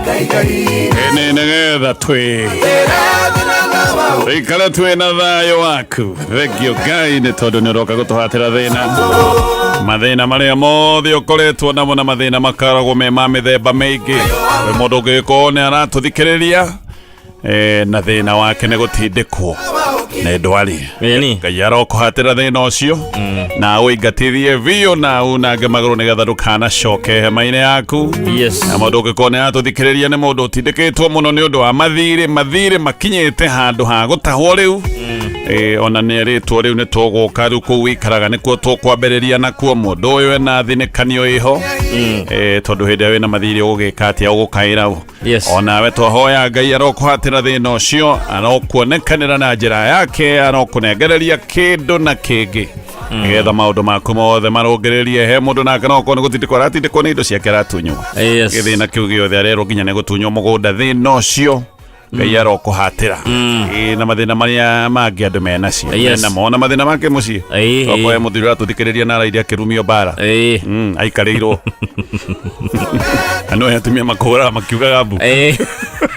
Ĩni nĩgetha twĩ ikare twĩ na thayũ waku. Thengio Ngai nĩ tondũ nĩ ũroka gũtũhatĩra thĩna, mathĩna marĩa mothe ũkoretwo namo, na mathĩna makoragwo me ma mĩthemba mĩingĩ. Kwĩ mũndũ ũngĩgĩkorwo nĩ aratũthikĩrĩria na thĩna wake nĩ gũtindĩkwo nĩ ndwari. Ĩni. Ngai arokũhatĩra thĩna ũcio na ũingatithie biũ na unange magũrũ nĩgetha ndũkanacoke hema-inĩ yaku. Na mũndũ ũngĩkorwo nĩ aratũthikĩrĩria nĩ mũndũ ũtindĩkĩtwo mũno nĩ ũndũ wa mathirĩ, mathirĩ makinyĩte handũ ha gũtahwo rĩu. Ona nĩ erĩtwo rĩu nĩ tũgũka rĩu kũu wĩikaraga nĩkuo tũkwambĩrĩria nakuo. Mũndũ ũyũ ena thinĩkanio ĩho, tondũ hĩndĩ ĩrĩa wĩna mathirĩ ũgũgĩka atĩa? Ũgũkaĩra ũ? Onawe twahoya Ngai arokũhatĩra thĩna ũcio, arokuonekanĩra na njĩra yake, arokũnengereria kĩndũ na kĩngĩ nĩgetha maũndũ maku mothe marũngĩrĩrie. He mũndũ nake no okorwo nĩ gũtindĩkwo aratindĩkwo nĩ indo ciake, aratunywo gĩthĩna kĩu gĩothe, arerwo nginya nĩ gũtunywo mũgũnda. Thĩna ũcio Ngai arokũhatĩra. Na mathĩna marĩa mangĩ andũ menacio, menamo, ona mathĩna make mũciĩ. Tokorwo he mũthuri ũratũthikĩrĩria na araire akĩrumio mbara. Aikarĩirwo na no atumia makũhũraga makiugaga mbu.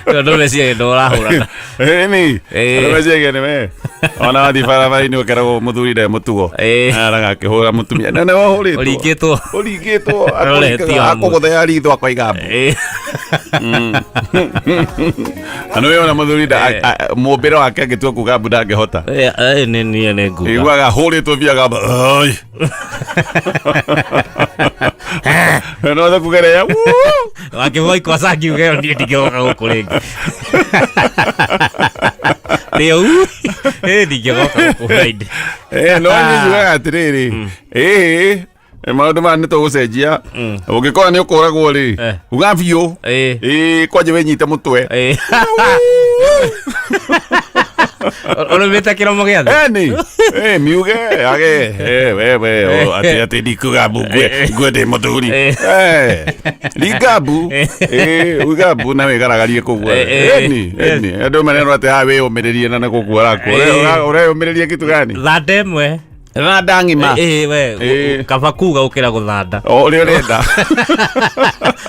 Tondũ meciria nĩ ũrahũrana. Ĩni. Ĩĩ. Andũ meciria nĩ we ona wathiĩ barabara-inĩ ũkeragwo mũthuri nde mũtugo. Araga akĩhũra mũtumia na nĩ wahũrĩtwo. Ũringĩtwo. Ũringĩtwo. Roretio hamwe. Akũgũthea ritho akoiga mbu. Na nĩ ona mũthuri mũmbĩre wake angĩtua kuga mbu ndangĩhota. Nĩ niĩ nĩ nguga. Iguaga hũrĩtwo biũ agamba "Oi." No othe kugerea Wakĩmwa ikwaca ngiuga ĩyo niĩ ndingĩgoka gũkũ rĩngĩ. Rĩu ndingĩgoka gũkũ Friday. No niĩ njugaga atĩrĩrĩ, ĩĩ maũndũ maya nĩ tũgũcenjia. Ũngĩkora nĩ ũkũragwo rĩ, uga biũ. Ĩĩ, kwanja wĩnyite mũtwe. Ũrũmĩte kĩromo gĩa thĩ. Eni miuge age wewe atĩ atĩ ndikuga mbu ngue ngue ndĩ mũthuri. Ringa mbu, uga mbu na wĩgaragarie kũguo. Eni eni andũ marerwo atĩ haha wĩyũmĩrĩrie na nĩgũkua ũrakua. Ũreyũmĩrĩria kitu gani? Thanda ĩmwe. Thanda ng'ima. We kaba kuga gũkĩra gũthanda. O ũrĩa ũrenda.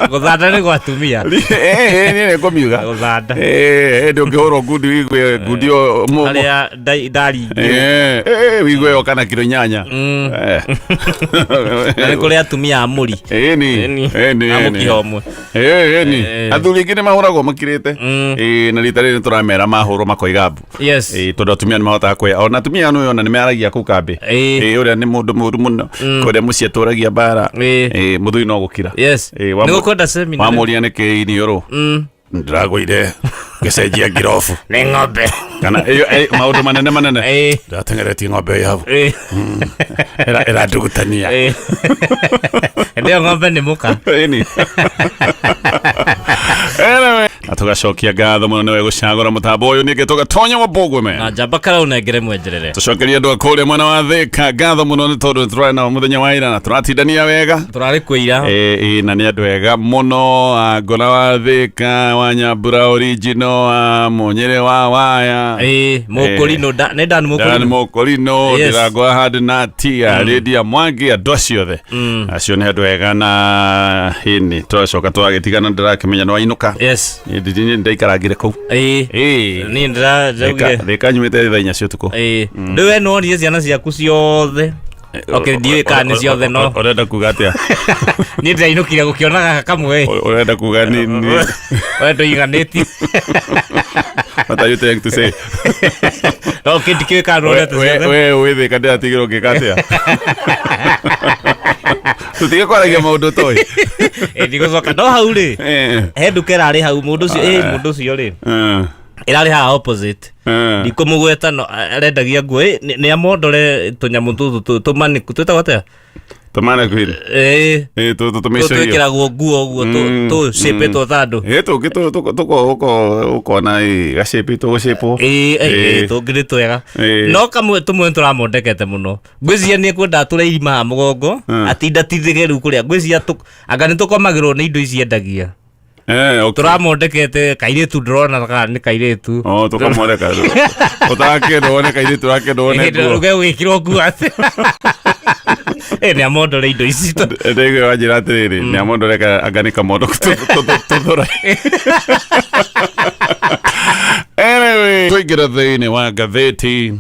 Gũthanda nĩ gwa atumia. Niĩ nĩ ngũmiuga. Gũthanda. Ndũngĩhũrwo ngundi wigue ngundi ĩyo Harĩa ndaringirwo. Wigue yoka na kiro 8. Na nĩ kũrĩ atumia a mũri. Ĩni. Ĩni. Ĩni. A mũkiha ũmwe. Ĩni. Athuri aingĩ nĩ mahũragwo makirĩte. Na rita rĩrĩ tũramera mahũrwo makoiga mbu. Tondũ atumia nĩ mahotaga kwĩa, ona atumia ano ona nĩ maragia kũu kambĩ. Ũrĩa nĩ mũndũ mũru mũno, kũrĩa mũciĩ atũragia mbara. Mũthuri no gũkira. Nĩ gũkwenda seminar. Wamũria nĩ kĩ iniũrũ, ndĩragũire ngĩcenjia ngirobu. Nĩ ng'ombe. Kana ĩyo, maũndũ manene manene. Ndĩrateng'eretie ng'ombe ĩ hau. Ĩrandugutania. Hĩndĩ ĩyo ng'ombe nĩ mũka. Ĩni. Anyway, na tũgacokia ngatho mũno nĩwe gũcagũra mũtambo ũyũ ningĩ tũgatonya wa Mbũgwe. Na njamba kara ũnengere mwenjerere. Tũcokerie andũ a kũrĩa mwena wa Thĩka ngatho mũno nĩ tondũ nĩ tũrarĩ nao mũthenya wa ira na tũratindania wega. Tũrarĩ kwĩira. Ĩ, na nĩ andũ ega mũno a Ngora wa Thĩka, wa Nyambura original, wa Mũnyĩrĩ wa Waya. Mũkũrinũ nĩ Dan Dan Mũkũrinũ. Mũkũrinũ. Ndĩrangwa Handinati, Lydia Mwangi, andũ acio othe acio nĩ andũ ega na hĩni tũracoka tũragĩtigana ndĩrakĩmenya nĩ wainũka. Niĩ ndaikarangire kũu. Niĩ ndĩraugire. Thĩka nyumĩte thaa 4 cia ũtukũ. Rĩu we nĩwonire ciana ciaku ciothe. Okay, ndiũĩ kana nĩ ciothe no. Ũrenda kuga atĩa? Niĩ ndĩrainũkire gũkĩona gaka kamwe. Ũrenda kuga ni We ndũiganĩtie. What are you trying to say? Okay, ndikĩũĩ kana nĩwonete We ciothe. we wĩ Thĩka ndĩratigĩrwo ngĩka atĩa? Tũtige kwaragia maũndũ toĩ. Ndigũcoka no hau rĩ, he nduka ĩrarĩ hau mũndũ ũcio, mũndũ ũcio rĩ, ĩrarĩ haha opposite. Ndikũmũgweta no arendagia nguo. Nĩ amondore tũnyamũ tũtũ tũmaniku twĩtagwo atĩa? Tũmana kwĩrĩ. Tũtũ tũmĩcũrio. Twĩkĩragwo nguo ũguo tũcĩpĩtwo ta andũ. Tũngĩ ũkona gacĩpĩtwo gũcĩpwo. Tũngĩ nĩ twega. No kamwe tũmwe tũramondekete mũno. Ngwĩciria nĩ ekwenda atũre irima haha mũgongo, atindatindĩke rĩu kũrĩa. Ngwĩciria anga nĩ tũkomagĩrwo nĩ indo ici endagia. Okay. Tũramondekete kairĩtu ndĩrona kana nĩ kairĩtu. Oh, tũkamwoneka. Ũtarakĩenda wone kairĩtu, ũrakĩenda wone nguo. Ũge gwĩkĩrwo nguo atĩ. Nĩ amondore indo ici. Ndĩgwe wanjĩra atĩrĩrĩ, nĩ amondore anga nĩ kamondo tũthũra. Anyway, tũingĩre thĩinĩ wa ngathĩti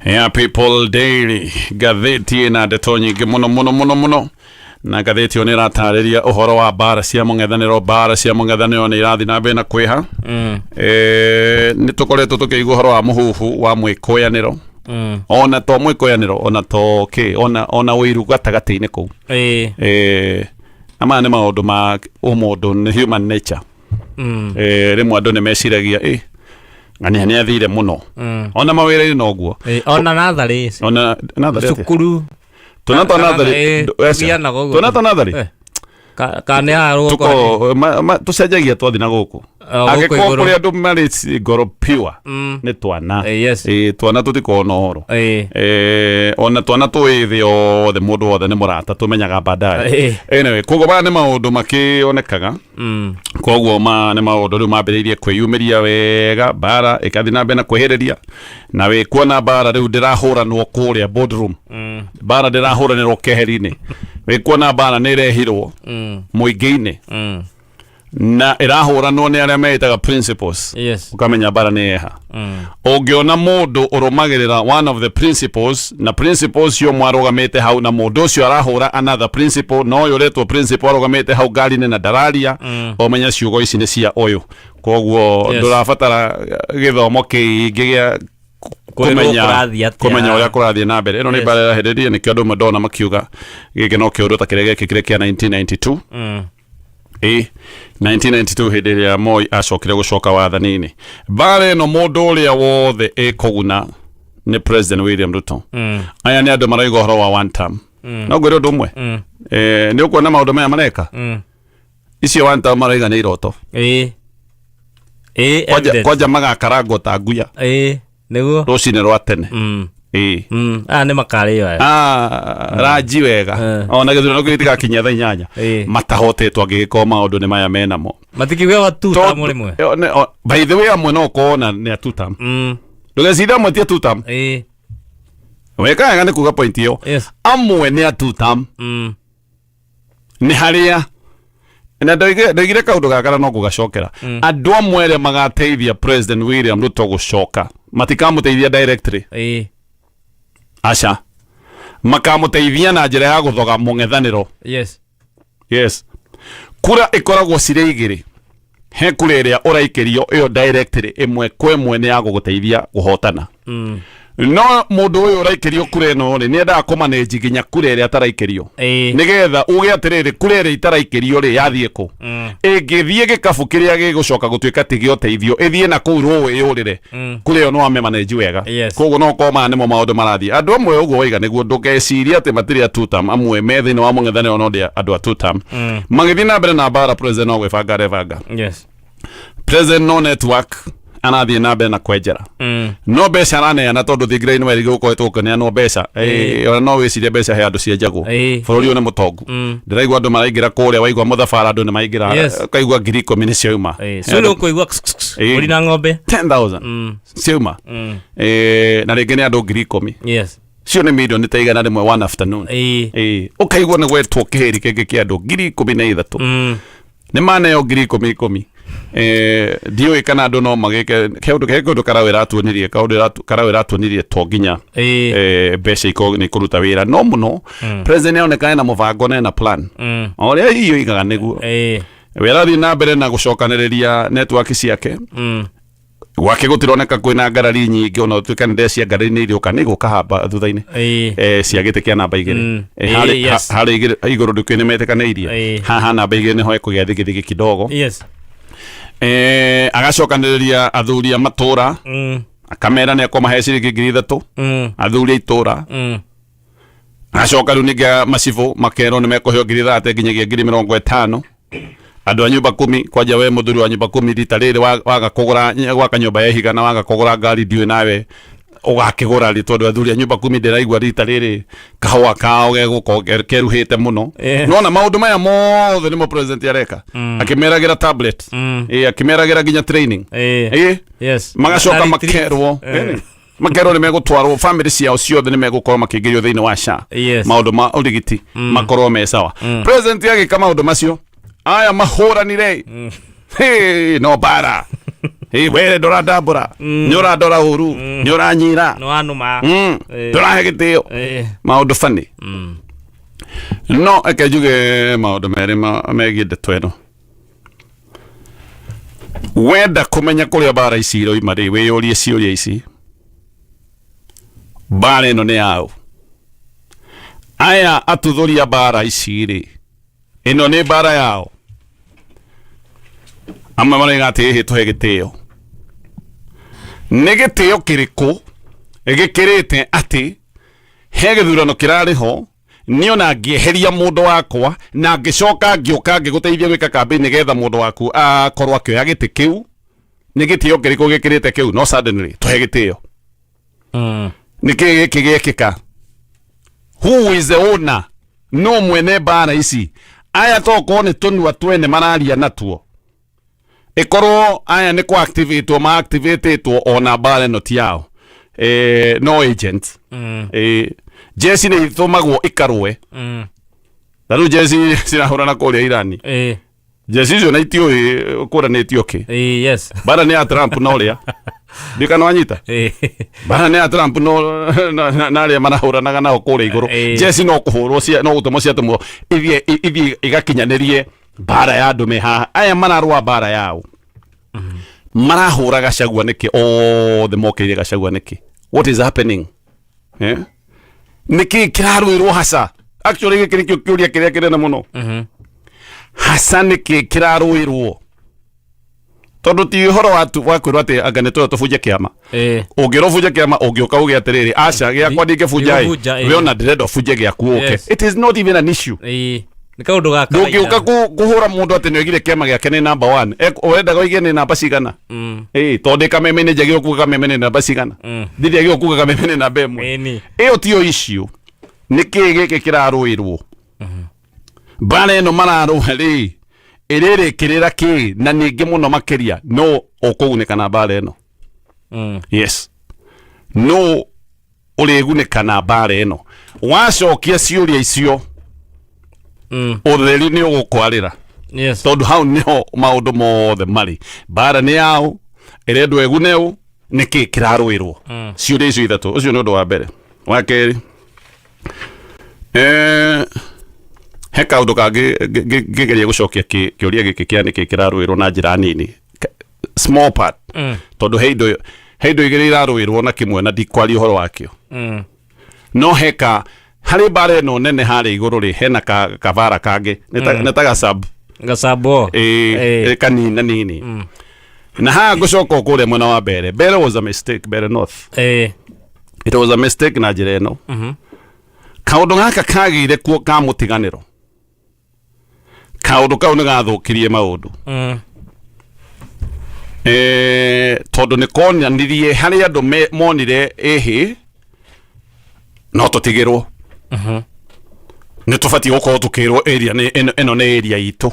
ya People Daily, ngathĩti ĩna ndeto nyingĩ mũno mũno mũno mũno, na ngathĩti ĩyo nĩ ĩratarĩria ũhoro wa mbara cia mũng'ethanĩro. Mbara cia mũng'ethanĩro nĩ irathiĩ na mbere na kwĩha. Nĩ tũkoretwo tũkĩigua ũhoro wa mũhuhu wa mwĩkũyanĩro, ona to mwĩkũyanĩro, ona to kĩ, ona ũiru gatagatĩ-inĩ kũu. Na maya nĩ maũndũ ma ũmũndũ, nĩ human nature. Rĩmwe andũ nĩ meciragia ĩ ng'ania nĩ athire mũno. Ona mawĩra-inĩ noguo. Ona natharĩ. Ona natharĩ atĩa? Cukuru. Twana twa natharĩ. Tũgianaga ũguo. Twana twa natharĩ. Ka nĩ haha rũgongo. Tuko tũcenjagia twathi na gũkũ. O, gũkũ Angĩkorwo igũrũ. kũrĩ andũ marĩ ngoro pure, nĩ twana. Yes. Twana tũtikoragwo na ũhoro. Ona twana twĩ thĩ othe, mũndũ wothe nĩ mũrata, tũmenyaga baadaye. Anyway, koguo maya nĩ maũndũ makĩonekaga. Koguo ma nĩ maũndũ rĩu mambĩrĩirie kwĩyumĩria wega, mbara ĩkathiĩ na mbere na kwĩhĩrĩria, na wĩ kuona mbara rĩu ndĩrahũranwo kũrĩa boardroom. Mbara ndĩrahũranĩrwo keheri-inĩ, wĩ kuona mbara nĩ ĩrehirwo mũingĩ-inĩ na ĩrahũranwo nĩ arĩa meĩtaga principles. Ũkamenya mbara nĩ yeha. Ũngĩona mũndũ ũrũmagĩrĩra one of the principles, na principles cio mwarũgamĩte hau, na mũndũ ũcio arahũra another principle, na ũyũ ũretwo principle arũgamĩte hau ngari-inĩ na ndararia, ũmenye ciugo ici nĩ cia ũyũ. Koguo ndũrabatara gĩthomo kĩingĩ gĩa Kwĩrwo kũmenya kũrathiĩ atĩa. Kũmenya ũrĩa kũrathiĩ na mbere. Ĩno nĩ mbara ĩrahĩrĩria, nĩkĩo andũ ndona makiuga gĩkĩ no kĩũndũ ta kĩrĩa gĩekĩkire kĩa 1992. Ĩ 1992, hĩndĩ ĩrĩa Moi acokire gũcoka wathani-inĩ. Mbara ĩno mũndũ ũrĩa wothe ĩkũguna nĩ President William Ruto. Aya nĩ andũ maraiga ũhoro wa one term. No ngwĩre ũndũ ũmwe. Nĩ ũkuona maũndũ maya mareka, icio one term maraiga nĩ iroto. Ĩ ĩ Kwanja kwanja magakarangwo ta nguya Ĩ nĩguo. rũcinĩ rwa tene. Ĩ. Aya nĩ makarĩo aya. Ah, ranji wega. Ona gĩthurano kĩu gĩtigakinyia thaa 8 matahotetwo, angĩgĩkorwo maũndũ nĩ maya menamo. Matikiuga wa tu term rĩmwe. By the way, amwe no ũkorwo na nĩ a two term. Ndũgecirie amwe ti a two term. Weka wega nĩ kuga point ĩyo. Amwe nĩ a two term. Nĩ harĩa na ndoigire kaũndũ gaka na no gũgacokera, andũ amwe arĩa magateithia President William Ruto gũcoka matikamũteithia directly. Aca, makamũteithia na njĩra ya gũthoga mũng'ethanĩro. Yes, kura ĩkoragwo cirĩ igĩrĩ. He kura ĩrĩa ũraikĩrio ĩyo directly, ĩmwe kwa ĩmwe nĩ ya gũgũteithia kũhotana. No mũndũ ũyũ ũraikĩrio kura ĩno rĩ, nĩ endaga kũmanĩnji nginya kura ĩrĩa ataraikĩrio, nĩgetha uge atĩrĩrĩ, kura ĩrĩa itaraikĩrio rĩ, yathiĩ kũ? Ĩngĩthiĩ gĩkabu kĩrĩa gĩgũcoka gũtuĩka ti gĩa ũteithio, ĩthiĩ na kũu rũĩ yũrĩre, kura ĩyo no amĩmanĩnji wega. Koguo no korwo maya nĩmo maũndũ marathiĩ. Andũ amwe ũguo waiga nĩguo, ndũkecirie atĩ matirĩ a two term. Amwe me thĩinĩ wa mũng'ethanĩro no ndĩ andũ a two term. Magĩthiĩ na mbere na mbara, president no gwĩbanga arebanga. President no network arathiĩ na mbere na kwenjera. No mbeca araneana, tondũ thingira-inĩ wa irigũ gũkoretwo gũkĩneanwo mbeca. Ona no wĩcirie mbeca he andũ cienjagwo. Bũrũri ũyũ nĩ mũtongu. Ndĩraigua andũ maraingĩra kũrĩa, waigua mũthabara andũ nĩ maingĩra. Ũkaigua 10,000 nĩ ciauma. So nĩ ũkũigua mbũri na ng'ombe. 10,000 ciauma. Na rĩngĩ nĩ andũ 10,000. Cio nĩ milioni ta 100 one afternoon. Ũkaigua nĩ gwetwo kĩhĩri kĩngĩ kĩa andũ 13,000. Nĩ maneo ngiri ikũmi ikũmi. Ndiũĩ kana andũ no magĩke kaũndũ he kaũndũ karaũ ĩratuonirie, kaũndũ karaũ ĩratuonirie to nginya mbeca ikorwo nĩ ikũruta wĩra, no mũno president nĩaroneka ena mũbango na ena plan. O ũrĩa hihi oigaga nĩguo we arathiĩ na mbere na gũcokanĩrĩria network ciake. Gwake gũtironeka kwĩna ngarari nyingĩ, ona gũtuĩka nĩ ndecia ngarari nĩ irĩũka, nĩ igũka hamba thutha-inĩ. Cia gĩtĩ kĩa namba 2. Harĩa igũrũ ndũkĩ nĩ metĩkanĩirie. Haha namba 2 nĩho ekũgĩa thigithigi kidogo. Agacokanĩrĩria athuri a matũra, akamera nĩ akũmahe ciringi 3,000. Athuri a itũra. Agacoka rĩu ningĩ macibũ makerwo nĩ mekũheo 30,000 nginyagia 50,000. Andũ a nyumba kumi, kwanja we mũthuri wa nyumba kumi, rita rĩrĩ waga kũgũra gwaka nyũmba ya ihiga na waga kũgũra ngari, ndiũĩ nawe ũgakĩgũra rĩ, tondũ athuri a nyumba kumi ndĩraigua rita rĩrĩ kahũa kao gegũkorwo keruhĩte mũno. Nona maũndũ maya mothe nĩmo president areka, akĩmeragĩra tablet. Ĩ, akĩmeragĩra nginya training. Ĩ, magacoka Na retreat. makerwo. Makerwo nĩ megũtwarwo, family ciao ciothe nĩ megũkorwo makĩingĩrio thĩinĩ wa SHA. Maũndũ ma ũrigiti makorwo me sawa. President agĩka maũndũ macio, aya mahũranire. Hey, no bara. Hey, were ndũrandambũra, nĩ ũrandora ũru, nĩ ũranyira. Nĩ wanũma. Ndũrahe gĩtĩo. Maũndũ bani. No eke njuge maũndũ merĩ megiĩ ndeto ĩno. Wenda kũmenya kũrĩa mbara ici iroima rĩ, wĩyũrie ciũria ici: mbara ĩno nĩ yaũ? Aya atuthũri a mbara ici rĩ, ĩno nĩ mbara yao? Amwe maroiga atĩ ĩhĩ, tũhe gĩtĩo. Nĩ gĩtĩo kĩrĩkũ gĩkĩrĩte atĩ he gĩthurano kĩrarĩ ho, niĩ ona ngĩeheria mũndũ wakwa na ngĩcoka ngĩũka ngĩgũteithia gwĩka campaign nĩgetha mũndũ waku akorwo akĩoya gĩtĩ kĩu? Nĩ gĩtĩo kĩrĩkũ gĩkĩrĩte kĩu? No suddenly tũhe gĩtĩo. Nĩ kĩĩ gĩkĩ gĩekĩka? Who is the owner? No mwene mbara ici aya tokorwo nĩ tũnua twene mararia natuo, ĩkorwo aya nĩ kũ activatwo ma activatĩtwo, ona mbara ĩno ti yao, no agent. Jeci nĩ itũmagwo ikarũe. Na rĩu jeci cirahũrana kũrĩa Irani. Jeci icio na itiũĩ kũranĩtio kĩ. Mbara nĩ ya Trump na ũrĩa ndikana wanyita. Mbara nĩ ya Trump no na arĩa marahũranaga nao kũrĩa igũrũ. Jeci no kũhũrwo no gũtũmwo ciatũmwo ithiĩ igakinyanĩrie mbara ya andũ me haha. Aya mararũa mbara yao, marahũra Gachagua nĩkĩ? Othe mokĩire Gachagua nĩkĩ? What is happening, eh? Nĩkĩ kĩrarũĩrwo hasa? Actually, gĩkĩ nĩkĩo kĩũria kĩrĩa kĩnene mũno. Hasa nĩkĩ kĩrarũĩrwo? Tondũ ti ũhoro wa wa kwĩrwo atĩ anga nĩ tũyo tũbunje kĩama. Ũngĩrwo ũbunje kĩama, ũngĩũka uge atĩrĩrĩ, aca, gĩakwa ndingĩbunja ĩ. Ndigũbunja, ĩ. We ona ndĩrenda ũbunje gĩaku ũke. It is not even an issue. Nĩ kaũndũ ga kawaida. Ndũngĩũka kũhũra mũndũ atĩ nĩoigire kĩama gĩake nĩ number one. Ũrendaga oige nĩ namba cigana? Ĩ, tondũ ndĩ Kameme nĩ njagĩrĩirwo kuga Kameme nĩ namba cigana? Ndithĩ kuga Kameme nĩ namba 1. Ĩyo tiyo issue. Nĩ kĩĩ gĩkĩ kĩrarũĩrwo? Mbara ĩno mararũa rĩ, ĩrĩrĩkĩrĩra kĩ? Na ningĩ mũno makĩria, no ũkũgunĩka na mbara ĩno? Yes, no ũrĩgunĩka na mbara ĩno? Wacokia ciũria icio, ũtheri nĩ ũgũkwarĩra. Tondũ hau nĩho maũndũ mothe marĩ. Mbara nĩ yao? Ĩrendwo ĩgune ũ? Nĩ kĩ kĩrarũĩrwo? Ciũria icio ithatũ. Ũcio nĩ ũndũ wa mbere. Wa kerĩ, he kaũndũ kangĩ ngĩgeria gũcokia kĩũria gĩkĩ kĩa nĩkĩ kĩrarũĩrwo na njĩra nini, small part. Tondũ he indo igĩrĩ irarũĩrwo na kĩmwe na ndikwaria ũhoro wakĩo. No heka harĩ mbara ĩno nene harĩa igũrũ rĩ, hena kabara kangĩ nĩ ta gacab. Gacambo. Ĩ, kanini nini. Na haha ngũcoka o kũrĩa mwena wa Mbere. Mbere was a mistake, Mbere North. It was a mistake na njĩra ĩno: kaũndũ gaka kagĩire kuo ka mũtiganĩro, kaũndũ kau nĩ gathũkirie maũndũ. Tondũ nĩ konanirie harĩ andũ monire ĩhĩ no tũtigĩrwo, nĩ tũbatiĩ gũkorwo tũkĩrwo area nĩ ĩno nĩ area itũ.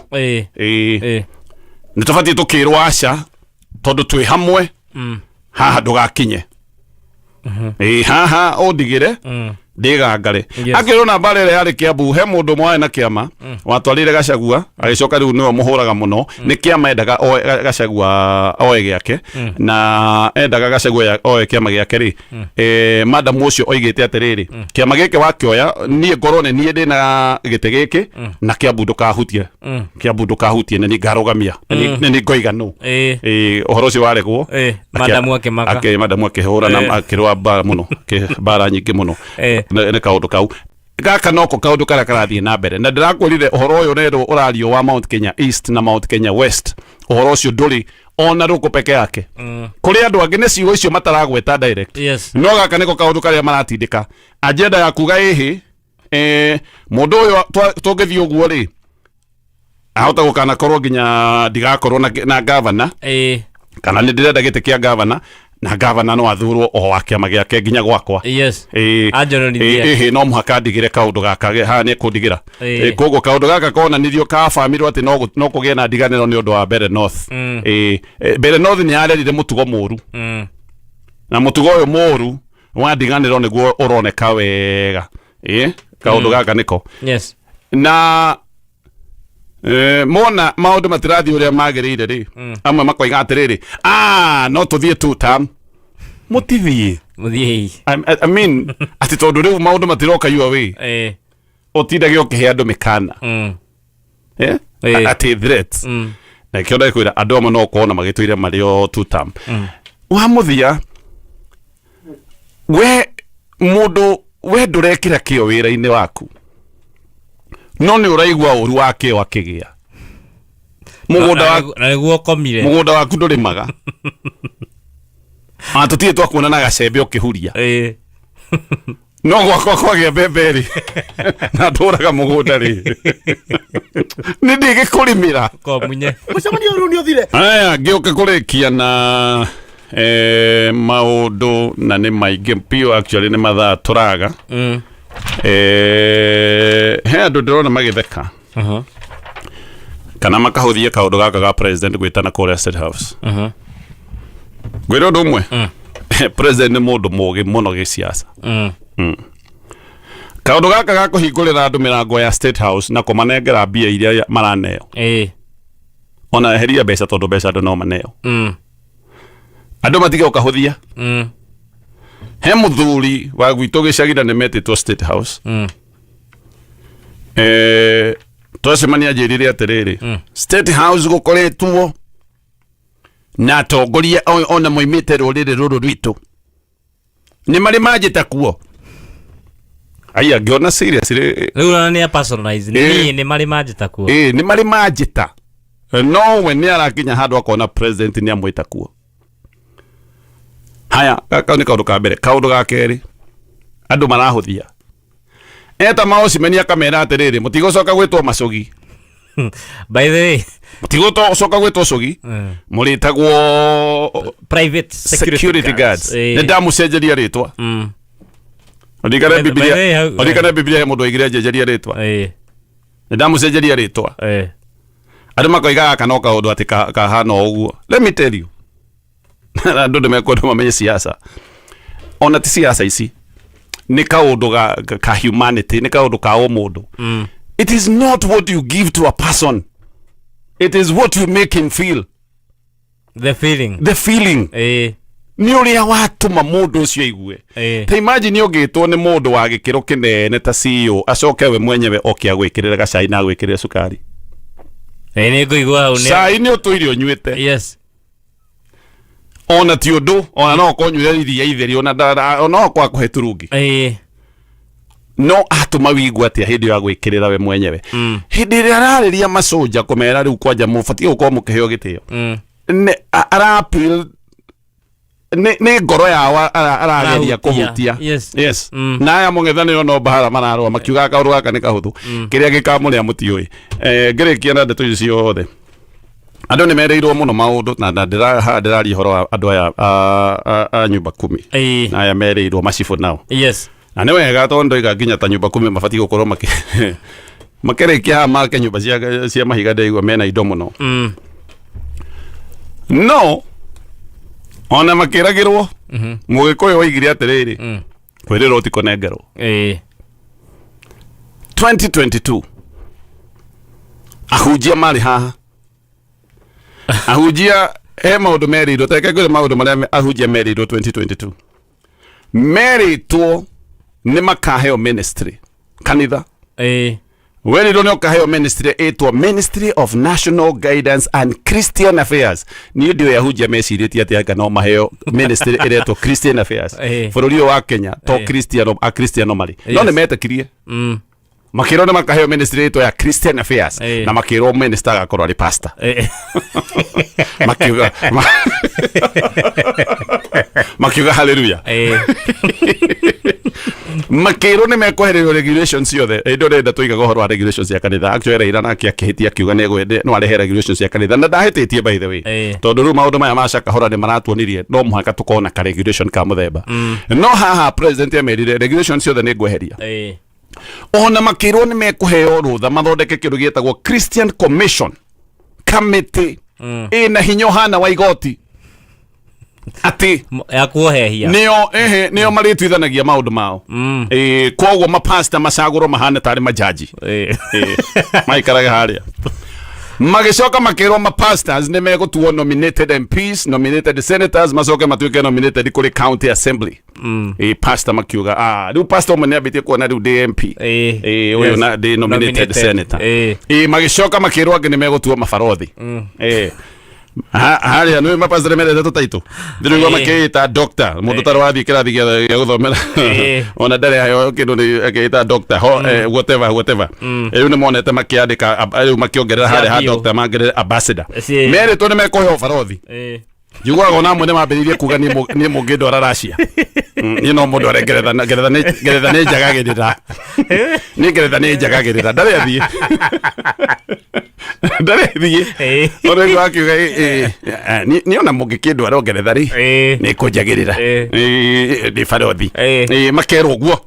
Nĩ tũbatiĩ tũkĩrwo aca, tondũ twĩ hamwe. Haha ndũgakinye. Haha ũndigĩre ndĩgangare. Akĩrwo na mbara ĩrĩa yarĩ Kĩambu, he mũndũ ũmwe warĩ na kĩama watwarire Gachagua, agĩcoka rĩu nĩwe mũhũraga mũno nĩ kĩama. Endaga oe Gachagua oe gĩake, na endaga Gachagua oe kĩama gĩake rĩ. Madam ũcio oigĩte atĩrĩrĩ, kĩama gĩkĩ wakĩoya, niĩ ngorwo nĩ niĩ ndĩna gĩtĩ gĩkĩ na Kĩambu ndũkahutie. Kĩambu ndũkahutie, na niĩ ngarũgamia, na nĩ ngoiga no. Ũhoro ũcio waregwo. Madamu akĩmaka. Madamu akĩhũra na akĩrũa mbara mũno, mbara nyingĩ mũno. Nĩ kaũndũ kau gaka noko kaũndũ karĩa karathiĩ na mbere, na ndĩrakwĩrire ũhoro ũyũ rero ũrario wa Mount Kenya East na Mount Kenya West, ũhoro ũcio ndũrĩ ona rũkũ peke yake. Kũrĩ andũ angĩ nĩ ciugo icio mataragweta direct. No gaka nĩko kaũndũ karĩa maratindĩka agenda ya kuga ĩhĩ, mũndũ ũyũ tũngĩthiĩ ũguo rĩ, ahota gũkanakorwo nginya ndigakorwo na gavana. Kana nĩ ndĩrenda gĩtĩ kĩa gavana, na gavana no athurwo o wa kĩama gĩake nginya gwakwa. Anjonorithie. Ĩhĩ, no mũhaka ndigĩre kaũndũ gaka haha nĩ kũndigĩra. Koguo kaũndũ gaka konanirio kabamirwo atĩ no kũgĩe na ndiganĩro nĩ ũndũ wa Mbere North. Mbere North nĩ yarerire mũtugo mũru. Na mũtugo ũyũ mũru wa ndiganĩro nĩguo ũroneka wega. Ĩ kaũndũ gaka nĩko. Na mona maũndũ matirathiĩ ũrĩa magĩrĩire rĩ, amwe makoiga atĩrĩrĩ, ah, no tũthiĩ two term. Mũtithiĩ. Mũthiĩ. I mean, atĩ tondũ rĩu maũndũ matiroka your way, ũtindage ũkĩhe andũ mĩkana, eh? Atĩ threats. Na kĩo ndakwĩra, andũ amwe no ũkorwo na magĩtũire marĩ o two term. Wa mũthia, we mũndũ, we ndũrekĩra kĩo wĩra-inĩ waku, no nĩ ũraigua ũru wa kĩo akĩgĩa mũgũnda waku. Na nĩguo ũkomire. Mũgũnda waku ndũrĩmaga, ona tũtirĩ twakuona na gacembe ũkĩhuria. No gwakwa kwagĩa mbembe rĩ, na ndũraga mũgũnda rĩ, nĩ ndĩgĩkũrĩmĩra. Komunye. Mũcemanio rĩu nĩ ũthire. Aya, ngĩũka kũrĩkia na maũndũ, na nĩ maingĩ biũ actually, nĩ mathaa tũraga. He andũ ndĩrona magĩtheka kana makahũthia kaũndũ gaka ga president gwĩtana kũrĩa State House. Ngwĩre ũndũ ũmwe, president nĩ mũndũ mũgĩ mũno gĩciaca. Kaũndũ gaka ga kũhingũrĩra andũ mĩrango ya State House na kũmanengera mbia iria maraneo, ona eheria mbeca, tondũ mbeca andũ no maneo, andũ matige ũkahũthia. He mũthuri wa gwitũ gĩcagi na nĩ metĩtwo State House. Twacemania njĩrire atĩrĩrĩ, State House gũkoretwo na atongoria ona moimĩte rũrĩrĩ rũrũ rwitũ nĩ marĩ manjĩta kuo. Aya, ngĩona serious rĩ. Rĩu ona nĩ a personalize. Nĩ nĩ marĩ manjĩta kuo. Ĩ, nĩ marĩ manjĩta, no we nĩ arakinya handũ akona president nĩ amwĩta kuo. Haya, kau nĩ kaũndũ ka mbere. Kaũndũ ga kerĩ, andũ marahũthia eta maocimeni akamera atĩrĩrĩ, mũtigũcoka gwĩtwo macũgi. By the way, Mũtigũcoka gwĩtwo cũgi, mũrĩtagwo private security guards. Nĩ ndamũcenjeria rĩtwa. Ũririkane By Bibilia, the way, ũririkane Bibilia he mũndũ oigire njenjeria rĩtwa. Nĩ ndamũcenjeria rĩtwa. Andũ makoiga gaka no kaũndũ atĩ kahana o ũguo. Let me tell you, andũ nĩ mekwenda mamenye siasa, ona ti siasa ici, nĩ kaũndũ ka humanity, nĩ kaũndũ ka ũmũndũ. It is not what you give to a person, it is what you make him feel. The feeling. The feeling. Nĩ ũrĩa watũma mũndũ ũcio aigue. Ta imagine ũngĩtwo nĩ mũndũ wa gĩkĩro kĩnene ta CEO, acoke we mwenyewe oke agwĩkĩrĩre gacai na agwĩkĩrĩre cukari. Nĩ ngũigua hau nĩ Cai nĩ ũtũire ũnyuĩte, ona ti ũndũ, ona no ũkorwo ũnyuĩre iria itheri, ona no ũkorwo akũhe turungi, no atũma wĩigue atĩa hĩndĩ ĩyo agwĩkĩrĩra we mwenyewe, hĩndĩ ĩrĩa ararĩria macoja kũmera rĩu kwanja mũbatiĩ gũkorwo mũkĩheo gĩtĩo? Nĩ ara appeal nĩ ngoro yao arageria Arahutia. Kũhutia. Yes. Na aya mũng'ethanĩro no mbahara mararũa makiugaga kaũndũ gaka nĩ kahũthũ, kĩrĩa gĩkamũrĩa mũtiũĩ. Ngĩrĩkia na ndeto icio ciothe, andũ nĩ merĩirwo mũno maũndũ na haha ndĩraria ũhoro wa andũ aya a nyumba kumi, na aya merĩirwo macibũ nao. Na nĩ wega tondũ ndoiga nginya ta nyumba kumi mabatiĩ gũkorwo makĩrĩkia haha make nyũmba cia mahiga, ndaigua mena indo mũno. No ona makĩragĩrwo, mũgĩkũyũ oigire atĩrĩrĩ, kwĩrĩrwo ti kũnengerwo. 2022 ahunjia marĩ haha, ahunjia he maũndũ merĩirwo. Tareke ngwĩre maũndũ marĩa ahunjia merĩirwo 2022. Merĩtwo nĩ makaheo ministry kanitha. Werirwo nĩ ũkaheo ministry ĩtwo Ministry of National Guidance and Christian Affairs. Niĩ ndiũĩ ahunjia mecirĩtie atĩ anga no maheo ministry ĩretwo Christian Affairs bũrũri ũyũ wa Kenya, to Christian, akristiano marĩ no nĩ metĩkirie. Makĩrwo nĩ makaheo ministry ĩtwo ya Christian Affairs, na makĩrwo minister agakorwo arĩ pastor. Makiuga haleluya. Makĩrwo nĩ mekwehererio regulations ciothe. Hĩndĩ ĩyo ndĩrenda tũigaga ũhoro wa regulations cia kanitha. Actually, Raila nake akĩhĩtia akiuga nĩ no arehe regulations cia kanitha, na ndahĩtĩtie, by the way, tondũ rĩu maũndũ maya ma Shakahola nĩ maratuonirie no mũhaka tũkorwo na ka regulation ka mũthemba. No haha president amerire regulations ciothe nĩ ngweheria. Ona makĩrwo nĩ mekũheo rũtha mathondeke kĩndũ gĩtagwo Christian Commission, kamĩtĩ ĩna hinya ũhana wa igoti. Atĩ Ya kuohehia. Nĩo, ehe, nĩo marĩtuithanagia maũndũ mao. Koguo mapasta macagũrwo mahane tarĩ majaji. Maikarage harĩa. Magĩcoka makĩrwo mapastors nĩ megũtuo nominated MPs, nominated senators, macoke matuĩke nominated kũrĩ county assembly. Pastor makiuga, ah, rĩu pastor ũmwe nĩambĩtie kuona rĩu ndĩ MP. Ũyũ na ndĩ nominated Nominated. senator. Magĩcoka makĩrwo angĩ nĩ megũtuo mabarothi. Harĩa nĩ mapastor mendete tũtaitũ, ndĩraigua makĩĩta doctor, mũndũ ũtarĩ wathiĩ kĩrathi gĩa gũthomera, ona ndarĩ aheo kĩndũ, nĩ akĩĩta doctor ho, whatever, whatever. Rĩu nĩ monete makĩandĩka rĩu makĩongerera harĩa ha Cia biũ. doctor, mangerere ambassador. Merĩtwo nĩ mekũheo barothi. Njiguaga ona amwe nĩ mambĩrĩirie kuga, niĩ mũngĩndwara Russia, niĩ no mũndware Ngeretha, na Ngeretha nĩ njagagĩrĩra, niĩ Ngeretha nĩ njagagĩrĩra. Ndarĩ athiĩ, ndarĩ athiĩ. Ona rĩu akiuga, "Niĩ ona mũngĩkĩndwara Ngeretha rĩ, nĩ kũnjagĩrĩra." Nĩ barothi. Makerwo ũguo.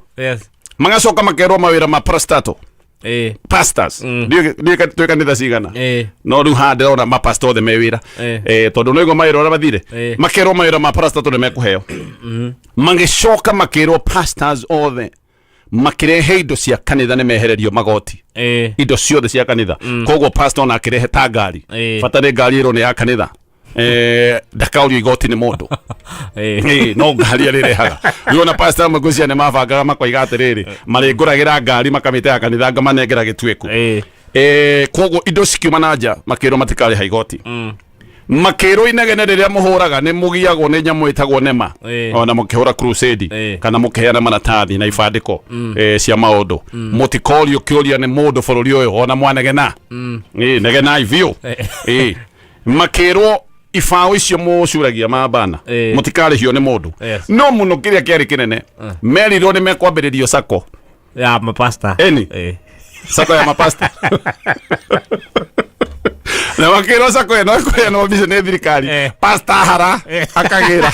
Magacoka makerwo mawĩra ma parastatal pastors, ndiũĩ twĩ kanitha cigana, no rĩu haha ndĩrona mapastor othe me wĩra. Tondũ no igua mawĩra ũrĩa mathire. Makerwo mawĩra ma parastatal nĩ mekũheo. Magĩcoka makĩrwo pastors othe makĩrehe indo cia kanitha nĩ mehererio magoti, indo ciothe cia kanitha. Koguo pastor ona akĩrehe ta ngari, bata nĩ ngari ĩrwo nĩ ya kanitha, ndakaurio igoti nĩ mũndũ. No ngari arĩrehaga. Rĩu ona pastor amwe ngwĩciria nĩ mabangaga makoiga atĩrĩrĩ, marĩngũragĩra ngari makamĩte ya kanitha, ngamanengera gĩtuĩku. Koguo indo cikiuma na nja makĩrwo matikarĩha igoti. Makĩrwo inegene rĩrĩa mũhũraga nĩ mũgiagwo nĩ nyamũ ĩtagwo nema, ona mũkĩhũra crusade kana mũkĩheana maratathi na ibandĩko cia maũndũ, mũtikorio kĩũria nĩ mũndũ bũrũri ũyũ ona mwanegena. Negenai biũ. Makĩrwo ibaũ icio mũcuragia mabana mũtikarĩhio nĩ mũndũ. No mũno kĩrĩa kĩarĩ kĩnene, merirwo nĩ mekwambĩrĩrio sacco Ya mapasta. Eni. Sacco ya mapasta, na makĩrwo sacco ĩno ĩkũheanwo mbica nĩ thirikari. Pasta hara akagĩra.